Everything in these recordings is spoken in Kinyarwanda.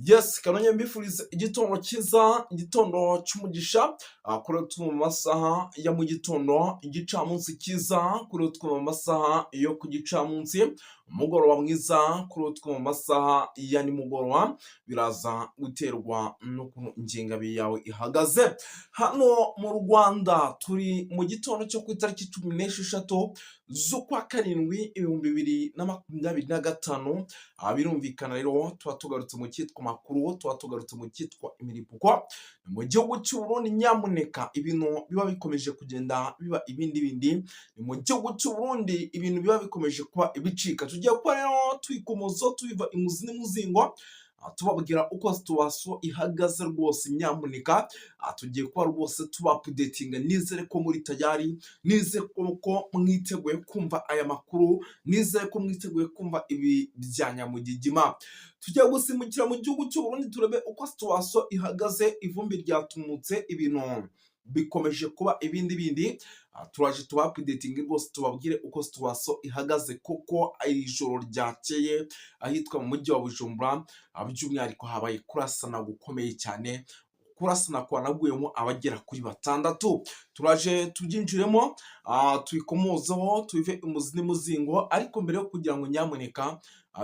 Yes, kanonye mbifuriza igitondo cyiza, igitondo cy'umugisha, kuri twe mu masaha ya mu gitondo, igicamunsi cyiza kuri twe mu masaha yo ku gicamunsi, umugoroba mwiza kuri twe mu masaha ya nimugoroba, biraza guterwa n'ukuntu ingengabihe yawe ihagaze. Hano mu Rwanda turi mu gitondo cyo ku itariki 16 z'ukwa karindwi 2025. Birumvikana rero tuba tugarutse mu cyitwa amakuru, tuba tugarutse mu cyitwa imiripuko. Mu gihugu cy'u Burundi, nyamuneka, ibintu biba bikomeje kugenda biba ibindi bindi. Ni mu gihugu cy'u Burundi ibintu biba bikomeje kuba ibicika. Tugiye kuba rero twikomozo tubiva imuzi n'umuzingo, tubabwira uko situation ihagaze rwose. Nyamuneka, tugiye kuba rwose tuba updatinga. Nizere ko muri tayari, nizere ko mwiteguye kumva aya makuru, nizere ko mwiteguye kumva ibi bya nyamugigima. Tugiye gusimbukira mu gihugu cy'u Burundi turebe uko situation ihagaze. Ivumbi ryatumutse, ibintu bikomeje kuba ibindi bindi. Turaje tuba updating rwose, tubabwire uko situation ihagaze, kuko iri joro ryakeye ahitwa mu mujyi wa Bujumbura, by'umwihariko habaye kurasana gukomeye cyane, kurasana kwanaguyemo abagera kuri batandatu. Turaje tubyinjiremo, tubikomozeho, tubive imuzi n'umuzingo. Ariko mbere yo kugira ngo nyamuneka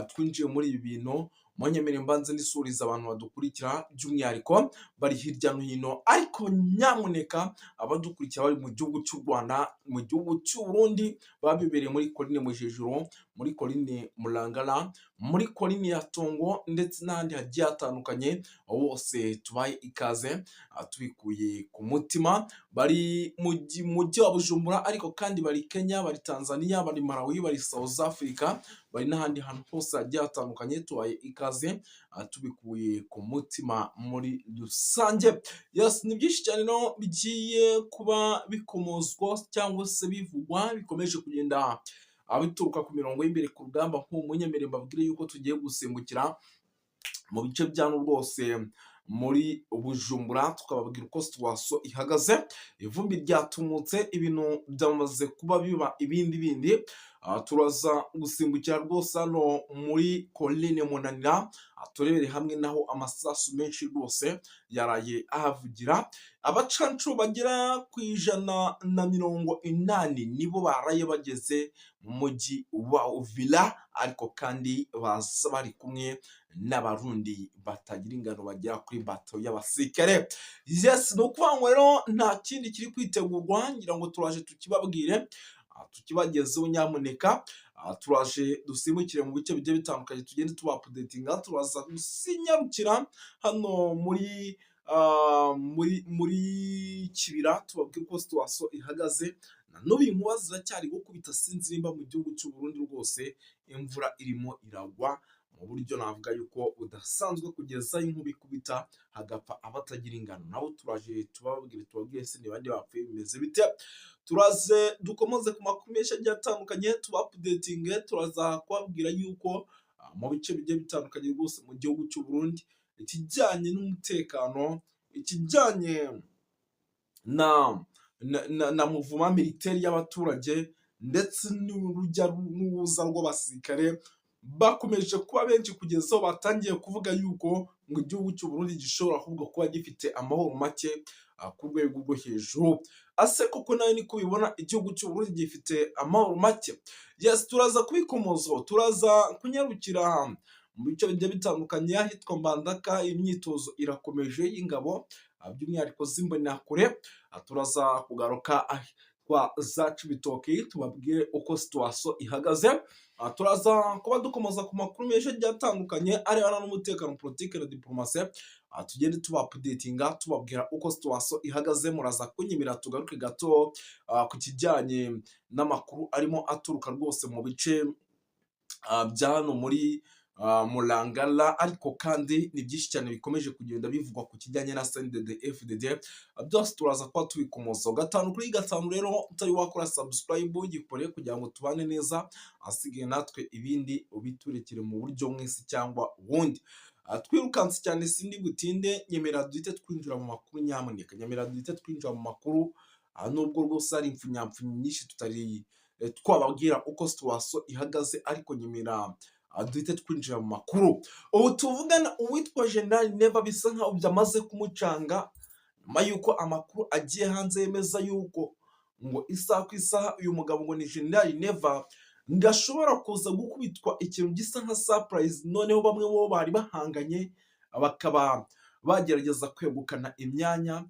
twinjiye muri ibi bintu, munyemere mbanze nisuriza abantu badukurikira, by'umwihariko bari hirya no hino. Ariko nyamuneka abadukurikira bari mu gihugu cy'u Rwanda, mu gihugu cy'u Burundi, baba bibereye muri colline Mujejuru, muri colline Murangara, muri colline ya Tongo ndetse n'ahandi hagiye hatandukanye, bose tubaye ikaze tubikuye ku mutima. Bari mu mujyi wa Bujumbura, ariko kandi bari Kenya, bari Tanzania, bari Malawi, bari South Africa, bari n'ahandi hantu hose hagiye hatandukanye, tubaye ikaze tubikuye ku mutima muri rusange. Yes, ni byinshi cyane no bigiye kuba bikomozwa cyangwa se bivugwa, bikomeje kugenda bituruka ku mirongo y'imbere ku rugamba. Nk'umunyemere mbabwire yuko tugiye gusimbukira mu bice bya rwose muri Bujumbura, tukababwira uko situation ihagaze. Ivumbi ryatumutse, ibintu byamaze kuba biba ibindi bindi. Turaza gusimbukira rwose hano muri colline Munanira, turebere hamwe naho amasasu menshi rwose yaraye ahavugira. Abacancu bagera ku 180 nibo baraye bageze mu mujyi wa Uvira, ariko kandi baza bari kumwe n'Abarundi batagira ingano bagera kuri bato y'abasirikare. Yes, ni ukuvuga ngo rero nta kindi kiri kwitegurwa, ngira ngo turaje tukibabwire, tukibagezeho. Nyamuneka, turaje dusimbukire mu bice bigiye bitandukanye, tugende tuba updatinga. Turaza gusinyarukira hano muri Kibira, tubabwire uko situation ihagaze. Na n'ubu inkuba ziracyari gukubita. Sinzi nimba mu gihugu cy'u Burundi rwose imvura irimo iragwa mu buryo navuga yuko budasanzwe, kugeza inkuba ikubita hagapfa abatagira ingano. Nabo turaje tubabwire, tubabwire se ni bande bapfuye, bimeze bite. Turaze dukomoze ku makuru menshi agiye atandukanye, tuba updatinge. Turaza kubabwira yuko mu bice bigiye bitandukanye rwose mu gihugu cy'u Burundi, ikijyanye n'umutekano, ikijyanye na mouvement militaire y'abaturage ndetse n'urujya n'uruza rw'abasirikare bakomeje kuba benshi, kugeza aho batangiye kuvuga yuko ngo igihugu cy'u Burundi gishobora ahubwo kuba gifite amahoro make ku rwego rwo hejuru. Ase koko nawe niko ubibona, igihugu cy'u Burundi gifite amahoro make? Yes, turaza kubikomozaho. Turaza kunyarukira mu bice bigiye bitandukanye ahitwa Mbandaka, imyitozo irakomeje y'ingabo, by'umwihariko z'imbonerakure. Turaza kugaruka ahitwa za Cibitoki, tubabwire uko situation ihagaze. Turaza kuba dukomoza ku makuru menshi agiye atandukanye arebana n'umutekano, politiki na diplomasi, tugende tuba updatinga, tubabwira uko situation ihagaze. Muraza kunyemera tugaruke gato ku kijyanye n'amakuru arimo aturuka rwose mu bice bya hano muri Murangara. Ariko kandi ni byinshi cyane bikomeje kugenda bivugwa ku kijyanye na CNDD FDD, byose turaza kuba tubikomozaho gatanu kuri gatanu. Rero utari wakora subscribe, gikore kugira ngo tubane neza, asigaye natwe ibindi ubiturekere mu buryo mwese cyangwa ubundi. Twirukanse cyane, sindi butinde. Nyemera duhite twinjira mu makuru, nyamuneka nyemera duhite twinjira mu makuru, nubwo rwose hari impfunyapfunyi nyinshi tutari twababwira uko situation ihagaze, ariko nyemera. Duhite twinjira mu makuru. Ubu tuvugana, uwitwa General Neva bisa nkaho byamaze kumucanga, nyuma y'uko amakuru agiye hanze yemeza yuko ngo isaha ku isaha uyu mugabo ngo ni General Neva ngo ashobora kuza gukubitwa ikintu gisa nka surprise, noneho bamwe bo bari bahanganye bakaba bagerageza kwegukana imyanya,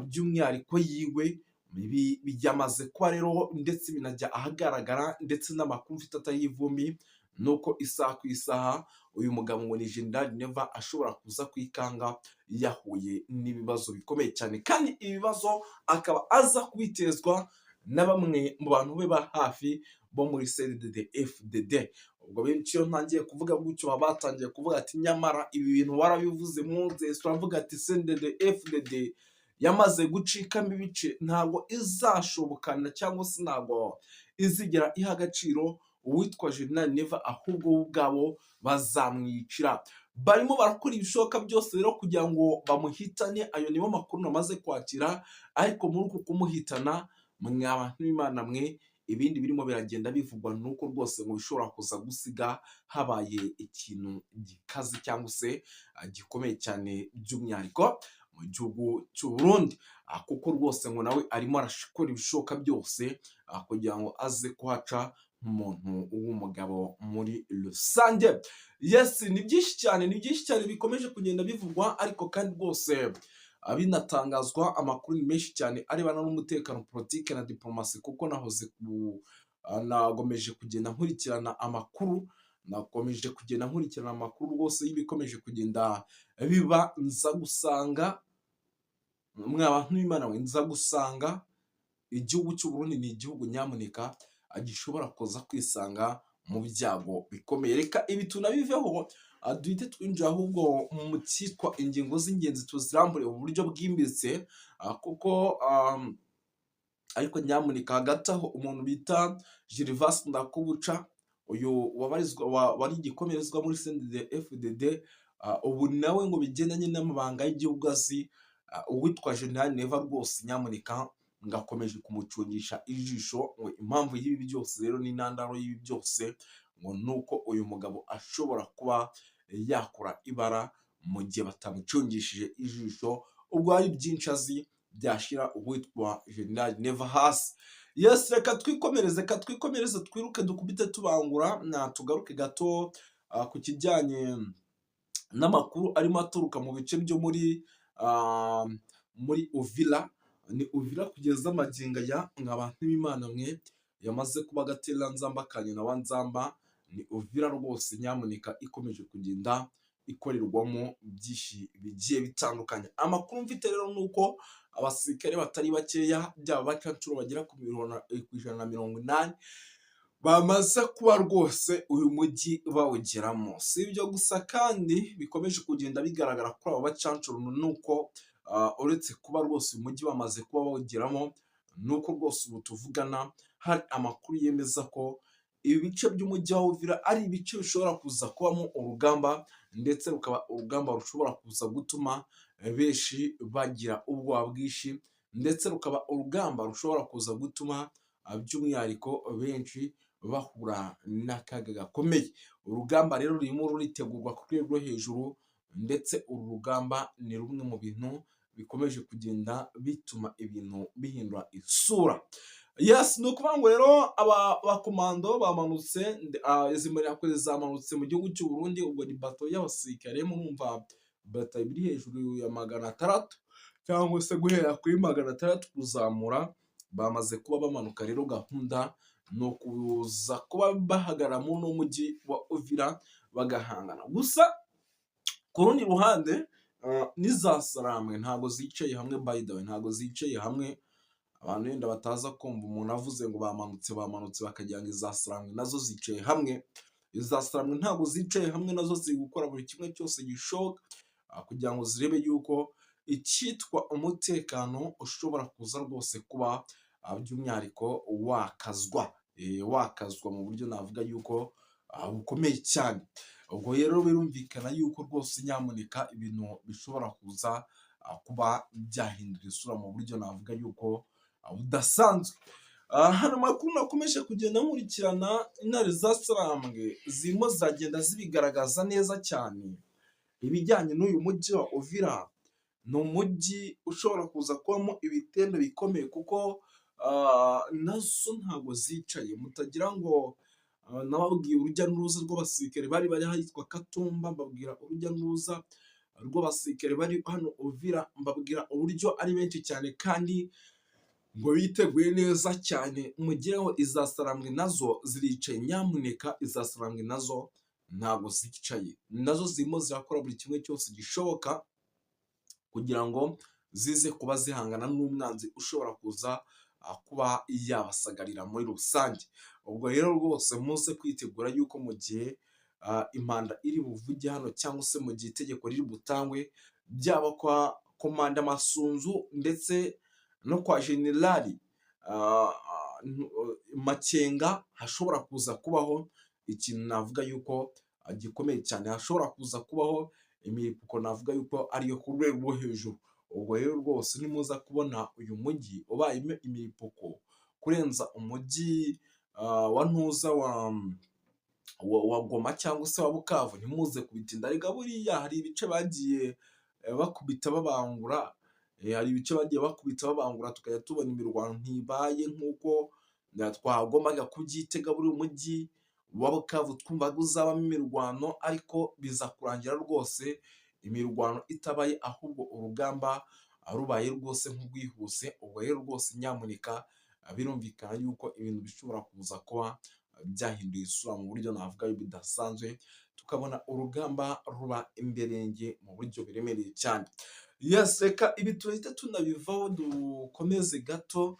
by'umwihariko yiwe. Ibi byamaze kuba rero ndetse binajya ahagaragara, ndetse n'amakuru mfite atari ivumbi ni uko isaha ku isaha uyu mugabo ngo ni General Neva ashobora kuza kwikanga yahuye n'ibibazo bikomeye cyane, kandi ibibazo akaba aza kubitezwa na bamwe mu bantu be ba hafi bo muri CNDD FDD. Ubwo benshi iyo ntangiye kuvuga gutyo baba batangiye kuvuga ati: "Nyamara ibi bintu warabivuze Moses." Turavuga ati CNDD FDD yamaze gucikamo ibice, ntabwo izashobokana cyangwa se ntabwo izigera iha agaciro uwitwa General Neva, ahubwo bo ubwabo bazamwicira. Barimo barakora ibishoboka byose rero kugira ngo bamuhitane. Ayo niyo makuru namaze kwakira. Ariko muri uku kumuhitana, mwa bantu b'Imana mwe, ibindi birimo biragenda bivugwa ni uko rwose ngo bishobora kuza gusiga habaye ikintu gikaze cyangwa se gikomeye cyane, by'umwihariko mu gihugu cy'u Burundi, kuko rwose ngo nawe arimo arakora ibishoboka byose kugira ngo aze kuhaca nk'umuntu w'umugabo muri rusange. Yes, ni byinshi cyane, ni byinshi cyane bikomeje kugenda bivugwa, ariko kandi rwose binatangazwa. Amakuru ni menshi cyane arebana n'umutekano, politiki na diplomasi, kuko nahoze nagomeje kugenda nkurikirana amakuru, nakomeje kugenda nkurikirana amakuru rwose y'ibikomeje kugenda biba, nza gusanga, mwa bantu b'Imana mwe, nza gusanga igihugu cy'u Burundi ni igihugu nyamuneka gishobora kuza kwisanga mu byago bikomeye. Reka ibi tunabiveho, duhite twinjira ahubwo mu cyitwa ingingo z'ingenzi, tuzirambure mu buryo bwimbitse, kuko ariko nyamuneka hagati aho umuntu bita Gervas Ndakubuca, uyu wabarizwa wari igikomerezwa muri CNDD FDD, ubu nawe ngo bigendanye n'amabanga y'igihugu azi, uwitwa General Neva rwose nyamuneka ngakomeje kumucungisha ijisho. Ngo impamvu y'ibi byose rero n'intandaro y'ibi byose ngo ni uko uyu mugabo ashobora kuba yakora ibara mu gihe batamucungishije ijisho. Ubwo hari byinshi azi byashyira uwitwa General Neva hasi. Yes, reka twikomereze, reka twikomereze, twiruke dukubite tubangura na tugaruke gato ku kijyanye n'amakuru arimo aturuka mu bice byo muri Uvira. Ni Uvira kugeza magingo aya, mwa bantu b'Imana mwe, yamaze kuba agatereranzamba ka nyina wa Nzamba. Ni Uvira rwose nyamuneka ikomeje kugenda ikorerwamo byinshi bigiye bitandukanye. Amakuru mfite rero ni uko abasirikare batari bakeya, byaba abacancuro bagera ku 180, bamaze kuba rwose uyu mujyi bawugeramo. Si ibyo gusa kandi bikomeje kugenda bigaragara kuri abo bacancuro, ni uko uretse kuba rwose uyu mujyi bamaze kuba bawugeramo, ni uko rwose ubu tuvugana hari amakuru yemeza ko ibi bice by'umujyi wa Uvira ari ibice bishobora kuza kubamo urugamba, ndetse rukaba urugamba rushobora kuza gutuma benshi bagira ubwoba bwinshi, ndetse rukaba urugamba rushobora kuza gutuma by'umwihariko benshi bahura n'akaga gakomeye. Urugamba rero rurimo ruritegurwa ku rwego rwo hejuru, ndetse uru rugamba ni rumwe mu bintu bikomeje kugenda bituma ibintu bihindura isura. Yes, ni ukuvuga ngo rero aba bakomando bamanutse, izi mbonerakure zamanutse mu gihugu cy'u Burundi. Ubwo ni bato y'abasirikare, murumva bato iri hejuru ya 600 cyangwa se guhera kuri 600 kuzamura. Bamaze kuba bamanuka rero, gahunda ni ukuza kuba bahagarara muri uno mujyi wa Uvira bagahangana. Gusa ku rundi ruhande n'iza Sarambwe ntabwo zicaye hamwe, by the way, ntabwo zicaye hamwe. Abantu wenda bataza kumva umuntu avuze ngo bamanutse, bamanutse, bakagira ngo iza Sarambwe nazo zicaye hamwe. Iza Sarambwe ntabwo zicaye hamwe, nazo ziri gukora buri kimwe cyose gishoboka kugira ngo zirebe yuko icyitwa umutekano ushobora kuza rwose kuba by'umwihariko wakazwa, wakazwa mu buryo navuga yuko bukomeye cyane. Ubwo rero birumvikana yuko rwose nyamuneka ibintu bishobora kuza kuba byahindura isura mu buryo navuga yuko budasanzwe. Hari amakuru nakomeje kugenda nkurikirana, intare za Sarambwe zirimo ziragenda zibigaragaza neza cyane. Ibijyanye n'uyu mujyi wa Uvira, ni umujyi ushobora kuza kubamo ibitendo bikomeye, kuko nazo ntabwo zicaye. Mutagira ngo nababwiye urujya n'uruza rw'abasirikare bari ahitwa Katumba, mbabwira urujya n'uruza rw'abasirikare bari hano Uvira, mbabwira uburyo ari benshi cyane kandi ngo biteguye neza cyane. Mugireho iza Sarambwe nazo ziricaye? Nyamuneka, iza Sarambwe nazo ntabwo zicaye, nazo zirimo zirakora buri kimwe cyose gishoboka kugira ngo zize kuba zihangana n'umwanzi ushobora kuza kuba yabasagarira muri rusange. Ubwo rero rwose muze kwitegura yuko mu gihe impanda iri buvuge hano, cyangwa se mu gihe itegeko riri butangwe, byaba kwa Komanda Masunzu ndetse no kwa Generali Makenga, hashobora kuza kubaho ikintu navuga yuko gikomeye cyane, hashobora kuza kubaho imiripuko navuga yuko ariyo ku rwego rwo hejuru. Ubwo rero rwose nimuza kubona uyu mujyi ubayemo imiripuko kurenza umujyi wa Ntuza wa Goma cyangwa se wa Bukavu, ntimuze kubitinda. Rega buriya hari ibice bagiye bakubita babangura, hari ibice bagiye bakubita babangura, tukajya tubona imirwano ntibaye nk'uko twagombaga kubyitega. Buri mujyi wa Bukavu twumvaga uzabamo imirwano, ariko biza kurangira rwose imirwano itabaye, ahubwo urugamba rubaye rwose nk'urwihuse. Ubwo rero rwose nyamuneka, birumvikana yuko ibintu bishobora kuza kuba byahinduye isura mu buryo navuga bidasanzwe, tukabona urugamba ruba imberenge mu buryo buremereye cyane. Yes, reka ibi tuhite tunabivaho, dukomeze gato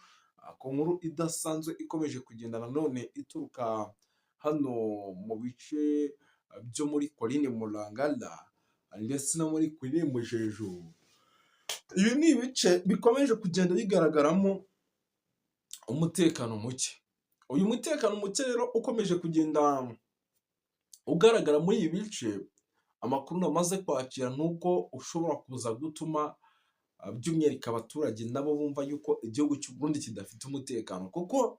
ku nkuru idasanzwe ikomeje kugenda nanone ituruka hano mu bice byo muri Colline Murangala ndetse no muri Colline Mujejo. Ibi ni ibice bikomeje kugenda bigaragaramo umutekano muke. Uyu mutekano muke rero ukomeje kugenda ugaragara muri ibi bice, amakuru namaze kwakira ni uko ushobora kuza gutuma by'umwihariko abaturage nabo bumva yuko igihugu cy'u Burundi kidafite umutekano, kuko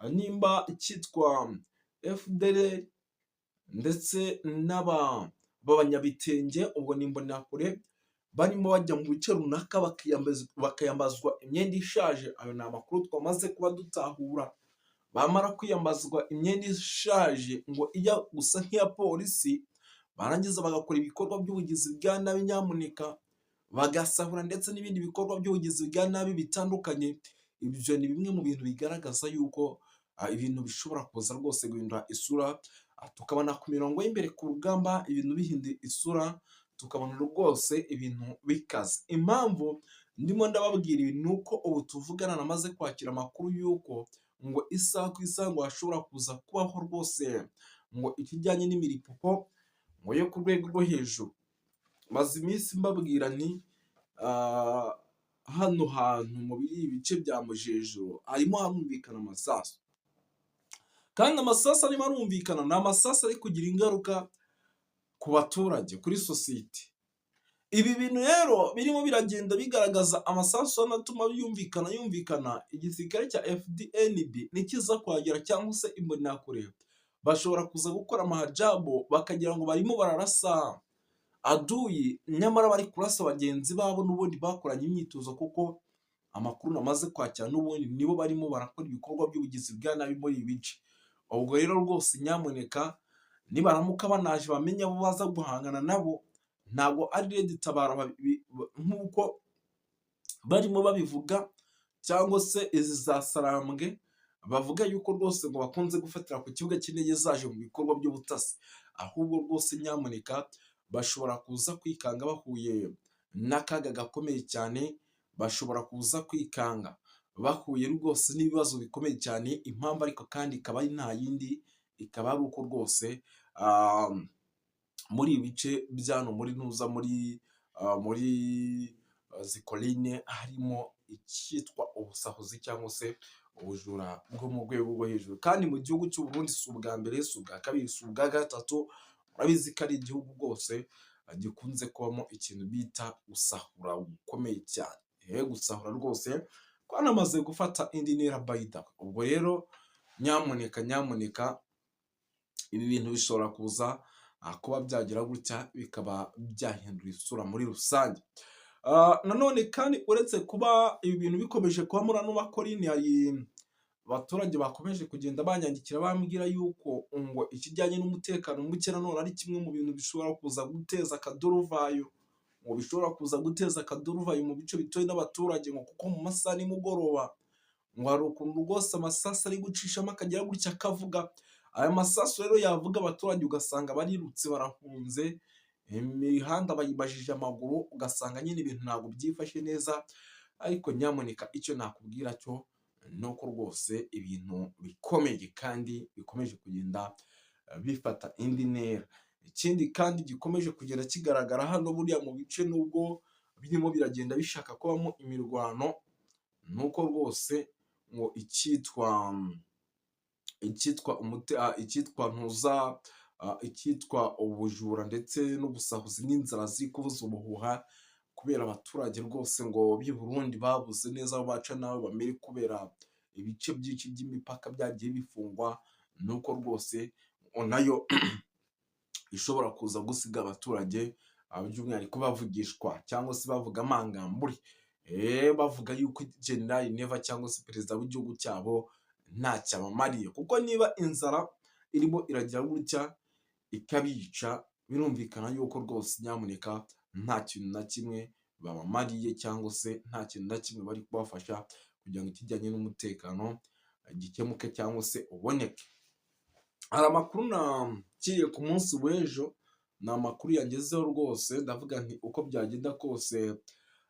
nimba icyitwa FDLR ndetse n'aba b'abanyabitenge, ubwo ni imbonerakure, barimo bajya mu bice runaka bakiyambazwa imyenda ishaje, ayo ni amakuru twamaze kuba dutahura. Bamara kwiyambazwa imyenda ishaje ngo ijya gusa nk'iya polisi, barangiza bagakora ibikorwa by'ubugizi bwa nabi, nyamuneka bagasahura ndetse n'ibindi bikorwa by'ubugizi bwa nabi bitandukanye. Ibyo ni bimwe mu bintu bigaragaza yuko ibintu bishobora kuza rwose guhindura isura, tukabona ku mirongo y'imbere ku rugamba ibintu bihinduye isura, tukabona rwose ibintu bikaze. Impamvu ndimo ndababwira ibi ni uko ubu tuvugana namaze kwakira amakuru y'uko ngo isaha ku isaha ngo hashobora kuza kubaho rwose ngo ikijyanye n'imiripuko ngo yo ku rwego rwo hejuru. Maze iminsi mbabwira nti hano hantu mu bice bya Mujejuru harimo harumvikana amasasu, kandi amasasu arimo arumvikana ni amasasu ari kugira ingaruka ku baturage, kuri sosiyete. Ibi bintu rero birimo biragenda bigaragaza amasasu anatuma yumvikana. Igisirikare cya FDNB nikiza kuhagera cyangwa se imbonerakure, bashobora kuza gukora amahajabo bakagira ngo barimo bararasa aduyi, nyamara bari kurasa bagenzi babo n'ubundi bakoranye imyitozo, kuko amakuru namaze kwakira n'ubundi nibo barimo barakora ibikorwa by'ubugizi bwa nabi muri ibi bice. Ubwo rero rwose nyamuneka, nibaramuka banaje bamenye abo baza guhangana nabo, ntabwo ari RED Tabara nk'uko barimo babivuga, cyangwa se izi za Sarambwe bavuga yuko rwose ngo bakunze gufatira ku kibuga cy'indege zaje mu bikorwa by'ubutasi. Ahubwo rwose nyamuneka, bashobora kuza kwikanga bahuye n'akaga gakomeye cyane, bashobora kuza kwikanga bahuye rwose n'ibibazo bikomeye cyane. Impamvu ariko kandi ikaba ari nta yindi, ikaba ari uko rwose muri ibi bice bya hano muri Ntuza, muri izi colline, harimo icyitwa ubusahuzi cyangwa se ubujura bwo mu rwego rwo hejuru. Kandi mu gihugu cy'u Burundi si ubwa mbere, si ubwa kabiri, si ubwa gatatu, urabizi ko ari igihugu rwose gikunze kubamo ikintu bita gusahura gukomeye cyane. Gusahura rwose kwagiye kugaragara mu bice bitandukanye. Twanamaze gufata indi ntera by the way. Ubwo rero nyamuneka, nyamuneka, ibi bintu bishobora kuza kuba byagira gutya bikaba byahindura isura muri rusange. Nanone kandi, uretse kuba ibi bintu bikomeje kuba muri ano makorini, hari abaturage bakomeje kugenda banyandikira bambwira yuko ngo ikijyanye n'umutekano muke nanone ari kimwe mu bintu bishobora kuza guteza akaduruvayo, ngo bishobora kuza guteza akaduruvayo mu bice bituwe n'abaturage, ngo kuko mu masaha nimugoroba ngo hari ukuntu rwose amasasu ari gucishamo akagera gutya akavuga. Aya masasu rero yavuga, abaturage ugasanga barirutse, barahunze, imihanda bayibajije amaguru, ugasanga nyine ibintu ntabwo byifashe neza. Ariko nyamuneka, icyo nakubwira cyo ni uko rwose ibintu bikomeye kandi bikomeje kugenda bifata indi ntera. Ikindi kandi gikomeje kugenda kigaragara hano buriya mu bice, nubwo birimo biragenda bishaka kubamo imirwano, ni uko rwose ngo icyitwa ntuza, icyitwa ubujura ndetse n'ubusahuzi n'inzara ziri kubuza ubuhuha, kubera abaturage rwose ngo b'i Burundi babuze neza aho baca n'aho bamere kubera ibice byinshi by'imipaka byagiye bifungwa, ni uko rwose ngo nayo ishobora kuza gusiga abaturage, by'umwihariko bavugishwa cyangwa se bavuga amangambure, bavuga yuko General Neva cyangwa se perezida w'igihugu cyabo ntacyo abamariye, kuko niba inzara irimo iragira gutya ikabica, birumvikana yuko rwose nyamuneka nta kintu na kimwe babamariye cyangwa se nta kintu na kimwe bari kubafasha kugira ngo ikijyanye n'umutekano gikemuke cyangwa se uboneke. Hari amakuru nakiriye ku munsi w'ejo, ni amakuru yangezeho rwose, ndavuga nti uko byagenda kose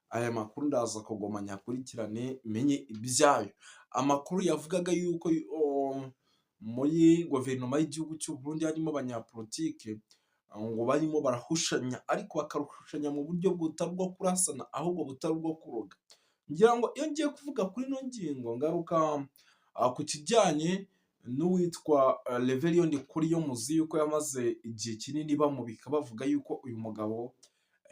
aya makuru ndaza kugoma nyakurikirane menye ibyayo. Amakuru yavugaga yuko muri guverinoma y'igihugu cy'u Burundi harimo abanyapolitike ngo barimo barahushanya, ariko bakaruhushanya mu buryo butari ubwo kurasana, ahubwo butari ubwo kuroga. Ngira ngo iyo ngiye kuvuga kuri ino ngingo ngaruka ku kijyanye n'uwitwa Reverien Ndikuriyo. Muzi yuko yamaze igihe kinini bamubika bavuga yuko uyu mugabo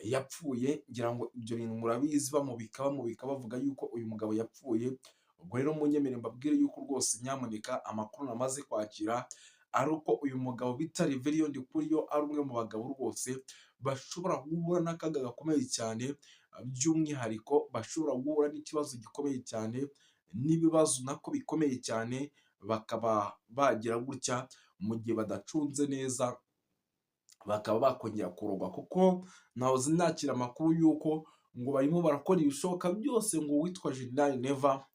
yapfuye. Ngira ngo ibyo bintu murabizi, bamubika, bamubika bavuga yuko uyu mugabo yapfuye. Ubwo rero munyemere mbabwire yuko rwose nyamuneka amakuru namaze kwakira ari uko uyu mugabo bita Reverien Ndikuriyo ari umwe mu bagabo rwose bashobora guhura n'akaga gakomeye cyane, by'umwihariko bashobora guhura n'ikibazo gikomeye cyane, n'ibibazo nako bikomeye cyane, bakaba bagira gutya mu gihe badacunze neza bakaba bakongera kurogwa, kuko nahoze nakira amakuru y'uko ngo barimo barakora ibishoboka byose ngo uwitwa General Neva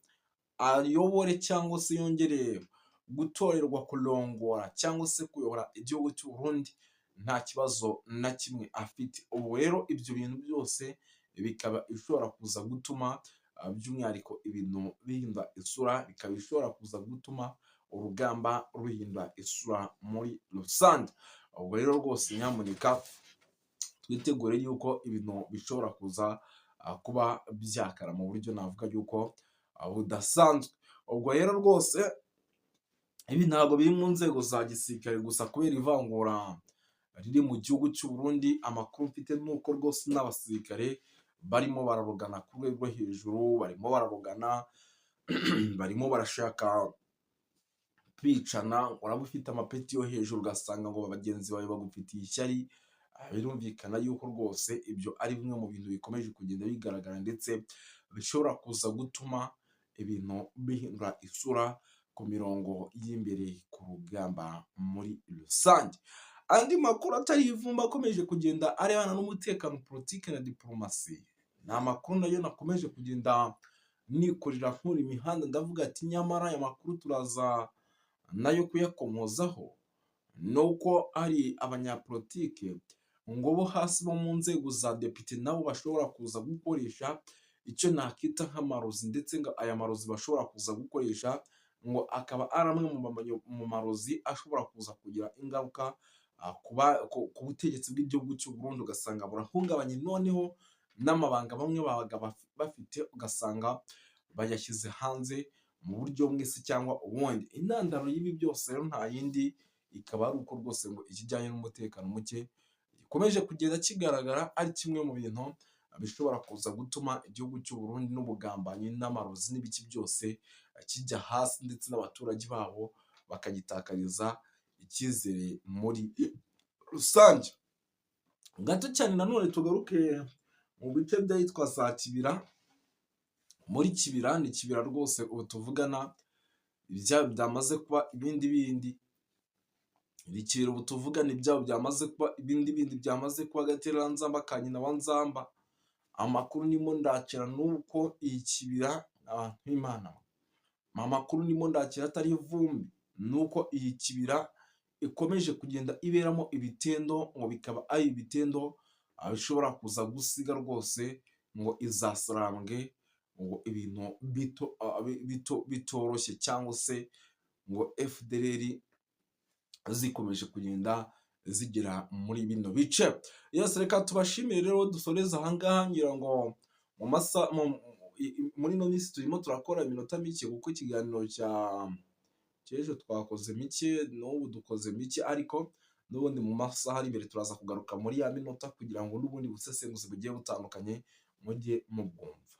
ayobore cyangwa se yongere gutorerwa kurongora cyangwa se kuyobora igihugu cy'u Burundi nta kibazo na kimwe afite. Ubu rero ibyo bintu byose bikaba bishobora kuza gutuma by'umwihariko ibintu bihindura isura, bikaba bishobora kuza gutuma urugamba ruhindura isura muri rusange. Ubwo rero rwose nyamuneka twitegure yuko ibintu bishobora kuza kuba byakara mu buryo navuga yuko budasanzwe. Ubwo rero rwose ibi ntabwo biri mu nzego za gisirikare gusa kubera ivangura riri mu gihugu cy'u Burundi. Amakuru mfite ni uko rwose n'abasirikare barimo bararogana ku rwego rwo hejuru, barimo bararogana, barimo barashaka kwicana. Uraba ufite amapeti yo hejuru, ugasanga ngo bagenzi bawe bagufitiye ishyari. Birumvikana yuko rwose ibyo ari bimwe mu bintu bikomeje kugenda bigaragara ndetse bishobora kuza gutuma ibintu bihindura isura ku mirongo y'imbere ku rugamba muri rusange. Andi makuru atari ivumbi akomeje kugenda arebana n'umutekano, politiki na diporomasi, ni amakuru nayo nakomeje kugenda nikorera nkura imihanda, ndavuga ati nyamara aya makuru turaza nayo kuyakomozaho. Ni uko hari abanyapolitike ngo bo hasi bo mu nzego za depite nabo bashobora kuza gukoresha icyo nakita nk'amarozi, ndetse ngo aya marozi bashobora kuza gukoresha ngo akaba ari amwe mu marozi ashobora kuza kugira ingaruka ku butegetsi bw'igihugu cy'u Burundi, ugasanga burahungabanye, noneho n'amabanga bamwe babaga bafite ugasanga bayashyize hanze mu buryo bumwe se cyangwa ubundi. Intandaro y'ibi byose rero nta yindi, ikaba ari uko rwose ngo ikijyanye n'umutekano muke gikomeje kugenda kigaragara ari kimwe mu bintu bishobora kuza gutuma igihugu cy'u Burundi n'ubugambanyi n'amarozi n'ibiki byose kijya hasi, ndetse n'abaturage babo bakagitakariza icyizere muri rusange. Gato cyane nanone tugaruke mu bice by'ahitwa za Kibira, muri Kibira, ni Kibira rwose ubu tuvugana ibyabo byamaze kuba ibindi bindi. Ni Kibira ubu tuvugana ibyabo byamaze kuba ibindi bindi, byamaze kuba agatereranzamba ka nyina wa Nzamba. Amakuru ndimo ndakira ni uko iyi Kibira, abantu b'Imana, amakuru ndimo ndakira atari ivumbi, ni uko iyi Kibira ikomeje kugenda iberamo ibitendo, ngo bikaba ari ibitendo bishobora kuza gusiga rwose ngo izasarambwe, ngo ibintu bitoroshye, cyangwa se ngo FDLR zikomeje kugenda zigera muri bino bice. Yes, reka tubashimire rero, dusoreze ahangaha. Ngira ngo mu masa muri ino minsi turimo turakora iminota mike, kuko ikiganiro cya cy'ejo twakoze mike, n'ubu dukoze mike, ariko n'ubundi mu masaha ari imbere turaza kugaruka muri ya minota kugira ngo n'ubundi busesenguzi bugiye butandukanye mujye mubwumva.